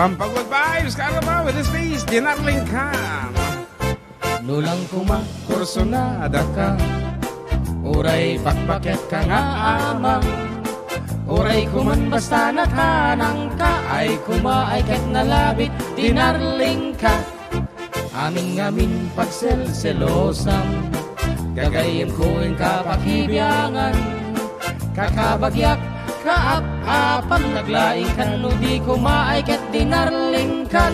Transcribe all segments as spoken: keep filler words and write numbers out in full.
Pampang Good Vibes, Carabao with this piece, Dinarling Ka. No lang koma, kursunada ka. Uray bakbaket ka nga amang. Uray koman basta natanang ka. Ay koma, ay ket nalabit, dinarling ka. Amin ngamin pagselselosam. Gagayyem ko inka pakibiangan. Kakabagiak, kaap-apam, naglaing kan no di koma ay ket dinarling kan.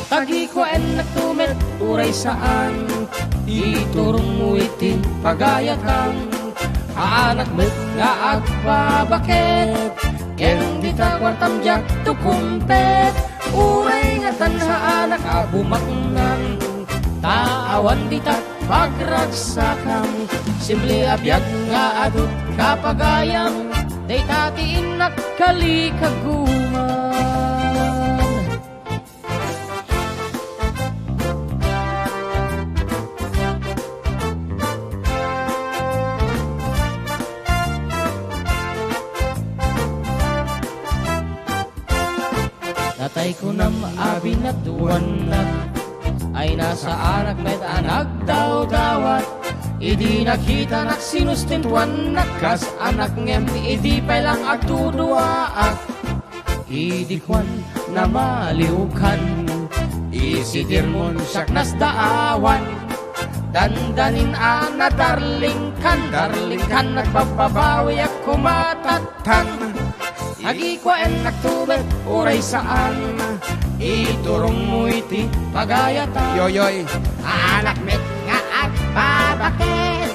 Tagikuaennak to met uray saan, iturongmo iti pagayatam. Aanak met nga agbabaket, ken dita kuartam diak to kumpet. Uray ngatan saanak a bumaknang, ta awan dita pagragsakam. Simple a biag nga adu kapagayam, dayta ti innak kalikaguman. Natay kunam a binaduannak, ay nasaanak met a nagdawdawat. Idi nakitanak sinustintuannak kas anak ngem idi pay lang agduduaak. Idi kuan namaliwkan, isitirmon siak nasdaawan. Dandanin a nadarlingkan, darlingkan nagbababawiak kumatattan. Agikuaennak to met uray saan, iturongmo iti pagayatan. Yoyoy. Aanak met nga agbabaket,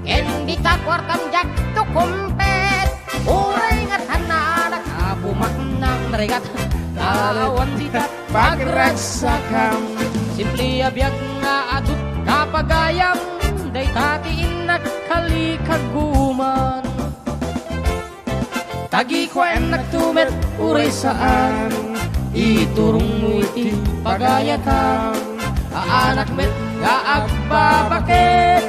ken dita kuartam diak to kumpet. Uray ngatan naanak a bumaknang, narigat, awan dita pagragsakam. Simple a biag nga adu kapagayam, dayta ti innak kalikaguman. Tagikuaennak to met uray saan, iturongmo iti pagayatam. Aanak met nga agbabaket,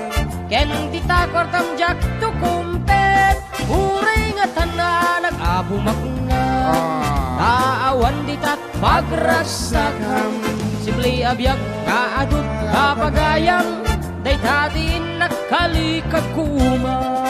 ken dita kuartam diak to kumpet. Uray ngatan naanak a bumaknang, ah, ta awan dita pagragsakam. Simple a biag nga adu kapagayam, dayta ti innak kalikaguman.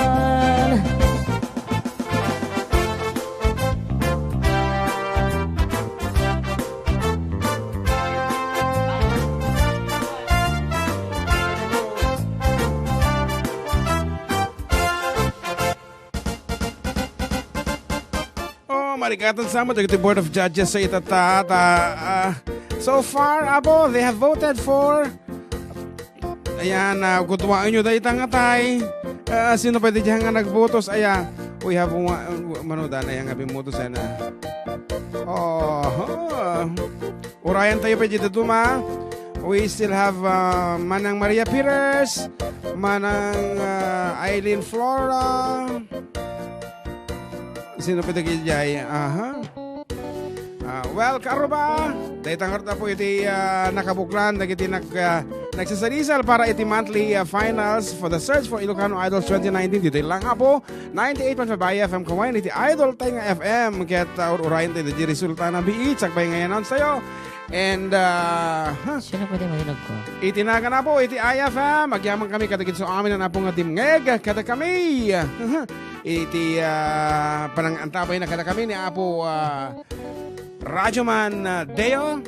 Oh, marikatan sa mo, dagiti board of judges sa itata, ta, ah, so far, apo, they have voted for, ayan, ah, kuduaenyo dayta nga tay. Ah, sino pwede diyan nga nagbotos? Ayan, we have one, manudan, ayan nga bimutos, ayan na. Oh, Urayan tayo pa dito, Duma. We still have, uh, Manang Maria Pires, Manang, uh, Eileen Flora. Sino pa dagiti jay? Aha. Ah, well, Karuba, dayta ngarud, apo, iti, ah, nakabuklan dagiti nag-, ah, nagsasalisal para iti monthly, ah, finals for the search for Ilocano Idols twenty nineteen. Ditoy lang, apo, ninety-eight point five I F M Kawayan, iti Idol tayo nga F M. Ket, ah, ur-urayan tayo, di resulta na biit, sakbay nga i-announce tayo. And, ah, ha? Sino pwede mahinog ko? Iti nagan, apo, iti I F M, agyaman kami kadagiti amin, apo, nga dimngeg kadakami. Iti, ah, panangantabay na kadakami ni Apo, ah, Radyoman, ah, Deo.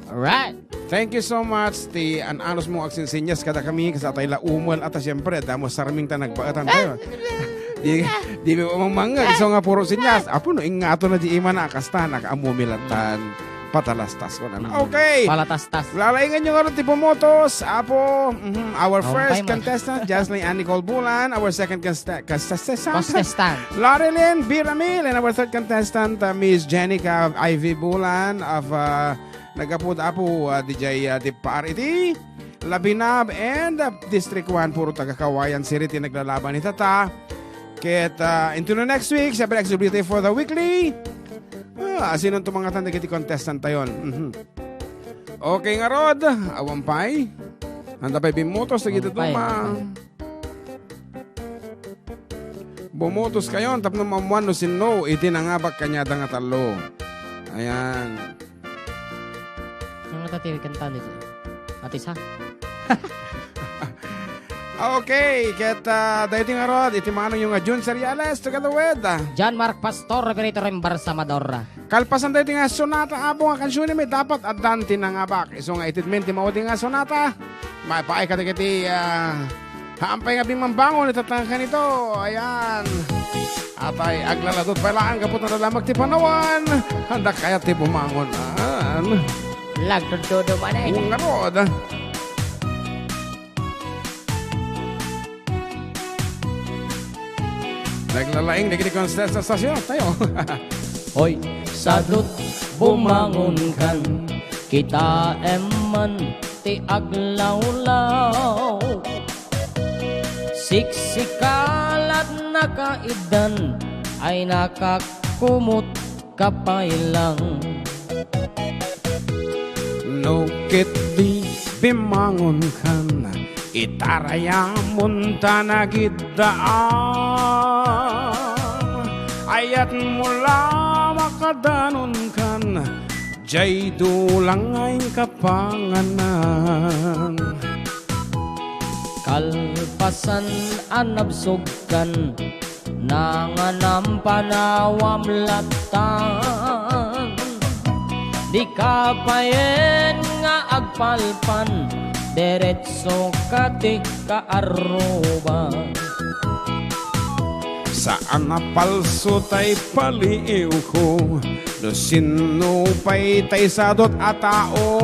Alright. Thank you so much. Ti an-anos mo agsinsinyas kadakami, kasatay la umel, ata siyempre, damo sarming ta nagbaetan tayo. Di, di mi umangmangag, so nga puro sinyas. Apo, no, ingato na di imana, kasta, nakaamumilatan. Patalastas ko na. Mm. Okay. Palatastas. Lalaingan nyo nga rin ti pumotos. Apo, mhm, our Awan first pa, contestant, Jocelyn Ann Nicole Bulan. Our second contestant, contestant. Contestant. Larilyn Biramil. And our third contestant, uh, Miss Jenica Ivy Bulan of, uh, nagapu-apo, uh, D J, uh, di par iti Labinab and, uh, District one, puro taga Kawayan City ti naglalaban itata. Ket, uh, into the next week, siyempre, X W T for the weekly. Ah, asinon tumangatan dagiti contestant tayon? Mhm. Okay ngarud, awan pay. Anda pay bimmutos dagiti Awan pay, duma. Awan pay. Bumutos kayon tapno maammuan no sinno iti nangabak kaniada nga tallo. Ayan. Nangata ti kanta ni Ate Sa. Okay, ket, ah, daytoy ngarud iti manongyo nga Jun Seriales together with, ah, John Mark Pastor, Reverito Rembar Samador. Kalpasan daytoy nga sonata, Apo, nga kansiyon, may dapat addan ti nangabak. Isu nga itedmin ti maudi nga sonata, maipaay kadagiti, ah, haan pay nga bimmambangon iti tatangkan ito. Ayan. Apay, aglaladot pay laeng gapu ta nadamag ti panawan. Anda kayat ti bumangon? Aan. Lagtudtudo manen. Ngarud. Naglalaing dagiti contestant sa stasyon tayo. Hoy, sadut, bumangonkan, kitaem man ti aglawlaw. Siksikalat nakaiddan ay nakakumot ka pay lang. No ketdi bimangonkan, itarayamonta nagiddaan. Ayatmo la makadanonkan, jay dulang nga inka panganan. Kalpasan a nabsogkan, nanganam panawam lattan. Dika payen nga agpalpan, diretso ka ti kaarruba. Saan a palso tay paliiwko, no sinno pay tay sadut a tao.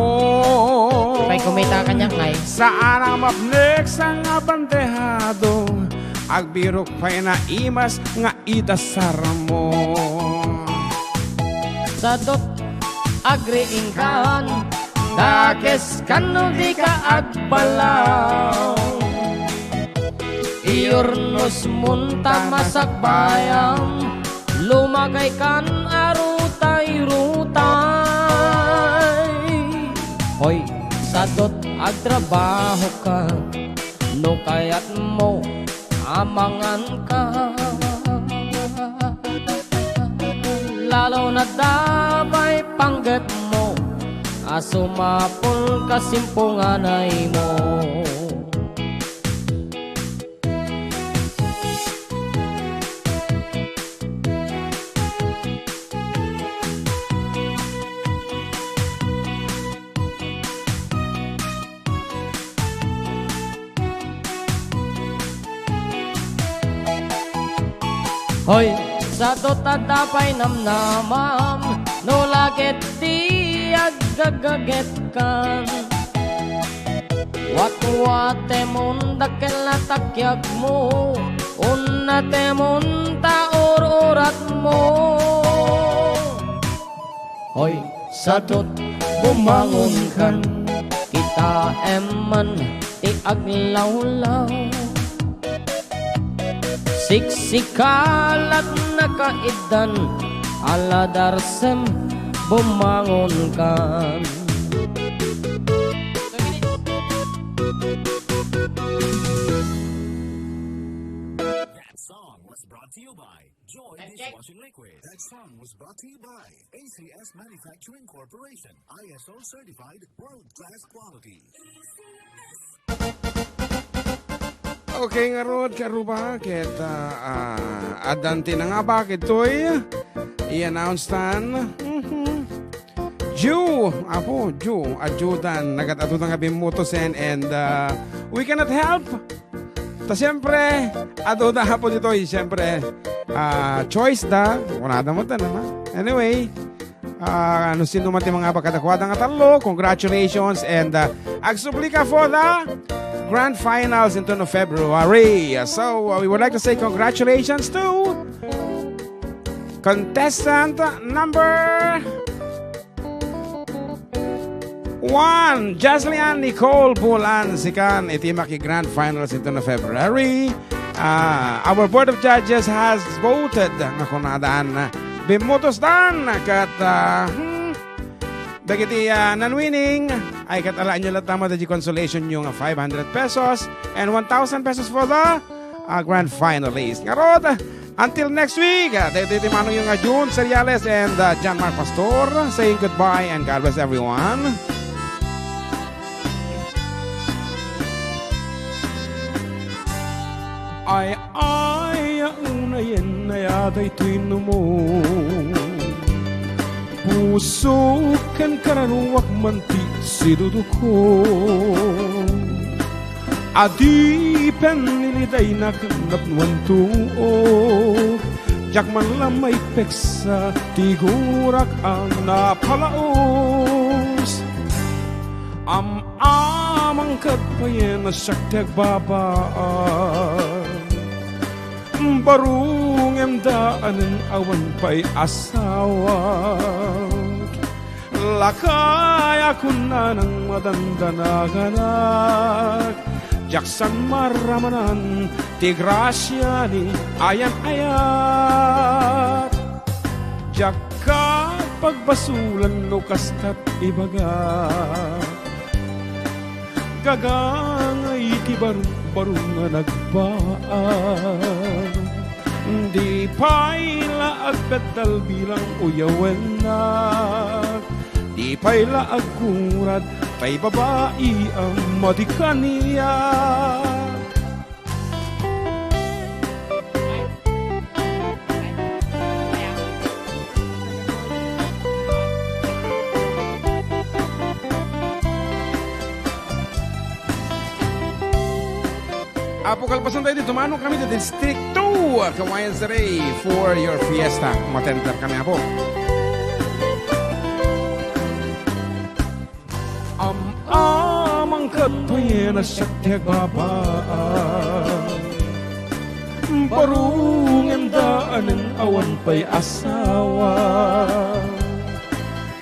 Pay kumita kaniak, ngay. Saan a mapnek sa nga bandehado, agbirok pay naimas nga idasarmo. Sadut, agriingkan, dakes kano dika agbalaw. Iurnos monta masakbayam, lumakay kan a rutay-rutay. Hoy, sadut, agtrabaho ka, no kayatmo, amangan ka. Lalo na dapay panggepmo a sumapul ka simpunganaymo. Hoy, sadut, adda pay namnamam, no laget ti aggagagetkan. Watwatemon dakkel a takiagmo, unnatemon ta ur-uratmo. Hoy, sadut, bumangonkan, kitaem man ti aglawlaw. Siksikalat nakaiddan, aladarsem, bumangonkan. That song was brought to you by Joy Dishwashing Liquid. That song was brought to you by A C S Manufacturing Corporation, I S O certified, world class quality. Okay, ngarud, karuba, ket, ah, ah, addan ti nangabak, itoy i-announce tan. Mhm. Ju, apo, Ju, ajudan, nagat-ajudan nga bimmutosen, and, ah, we cannot help. Ta siyempre, adu da hapo ditoy, siyempre, ah, choice da, kunada mo tanan, ha? Anyway, ah, no sino man ti mangabak kadakuada nga tallo, congratulations, and, ah, agsubli ka for the grand finals into no February. So, uh, we would like to say congratulations to contestant number one, Jaslian Nicole Bulan, sikan iti maki-grand finals into no February. Ah, our board of judges has voted nga kunadaan, bimmutos dan, ket, ah, hmm, dagiti, ah, non-winning, ay ket alaenyo latta met ti consolation nyo nga five hundred pesos and one thousand pesos for the, ah, grand finalist. Ngarud, until next week, ah, daytoy ti manongyo nga Jun Seriales and, ah, John Mark Pastor saying goodbye and God bless everyone. Ay, ay, a unayen aya daytoy numo. Pusok ken kararuak man ti siduduko. Adipen nilidaynak napnuan tuo. Diak man la maipeksa ti gurak a napalaos. Am-amang ket payen a siak ti agbabaak. Baro ngem daanen awan pay asawa. Lakay a kunanang madandanaganak. Diak san maramanan ti grasia ni ayan-ayat. Diak ket pagbasolan no kastat ibaga. Gagangay ti barbaro nga nagbaag. Di pay la agbeddal bilang uyawennak. Di pay la agkurad tay babai a madi kaniak. Apo, kalpasan tayo dito, mano kami dito, District two, Cauayan City, for your fiesta. Matender kami, Apo. Am-amang ket payen a siak ti agbabaak. Baro ngem daanen awan pay asawa.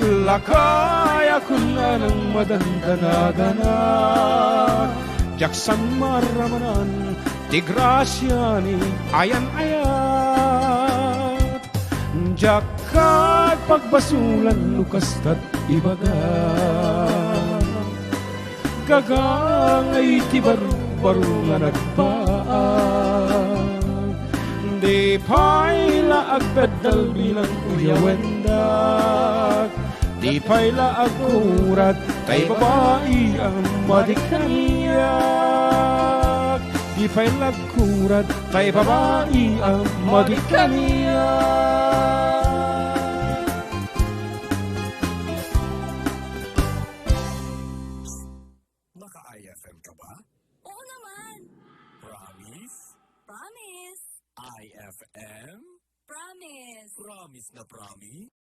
Lakay a kunanang madandanaganak. Diak san maramanan ti grasia ni ayan-ayat. Diak ket pagbasolan no kastat ibaga. Gagangay ti barbaro nga nagbaag. Di pay la agbeddal bilang uyawennak. Di pay la agkurad tay babai a madi kaniak. Di pay la agkurad tay babai a madi kaniak. Naka-I F M ka ba? Oo naman. Promise? Promise. I F M? Promise. Promise na promise?